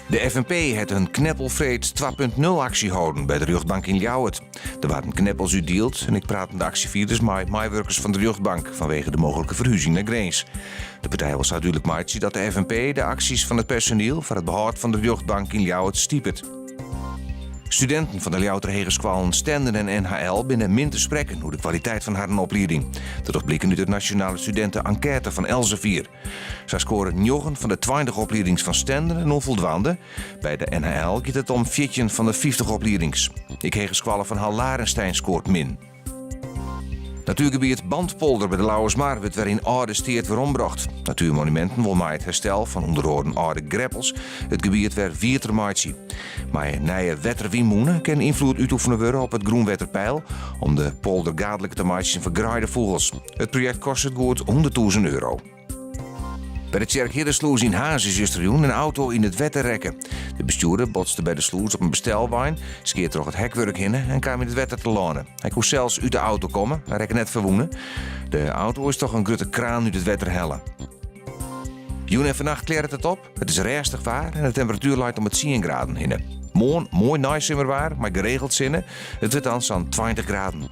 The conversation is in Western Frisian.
De FNP hat in Kneppelfreed 2.0 aksje holden by de rjochtbank yn Ljouwert. Der waarden kneppels útdield en ek praten de aksjefierders mei meiwurkers fan de rjochtbank fanwege de mooglike ferhuzing nei Grins. De partij wol sa dúdlik meitsje dat de FNP de aksjes fan it personiel foar it behâld fan de rjochtbank yn Ljouwert stipet. Studinten fan de Ljouwerter hegeskoallen Stenden en NHL binne min te sprekken oer de kwaliteit fan harren oplieding. Dat docht bliken út de nasjonale studinte-enkête fan Elsevier. Sa skoare njoggen fan de 20 opliedings fan Stenden in ûnfoldwaande. By de NHL giet it om 14 fan de 50 opliedings. Ek hegeskoalle Van Hall Larenstein skoart min. Natuergebiet Bantpolder by de Lauwersmar wurdt wer yn âlde steat werombrocht. Natuurmonumenten wol mei it herstel fan ûnder oaren âlde greppels it gebiet wer wieter meitsje. Mei in nije wetterwynmûne kin ynfloed útoefene wurde op it grûnwetterpeil om de polder gaadliker te meitsjen foar greidefûgels. It projekt kostet goed 100.000 euro. By de Tsjerk Hiddeslûs yn Harns is justerjûn in auto yn it wetter rekke. De bestjoerder botste by de slûs op in bestelwein, skeat troch it hekwurk hinne en kaam yn it wetter telâne. Hy koe sels út de auto komme, hy rekke net ferwûne. De auto is troch in grutte kraan út it wetter helle. Jûn en fannacht klearret it op. It is rêstich waar en de temperatuer leit om 'e tsien graden hinne. Moarn moai neisimmerwaar mei geregeld sinne. It wurdt dan sa'n 20 graden.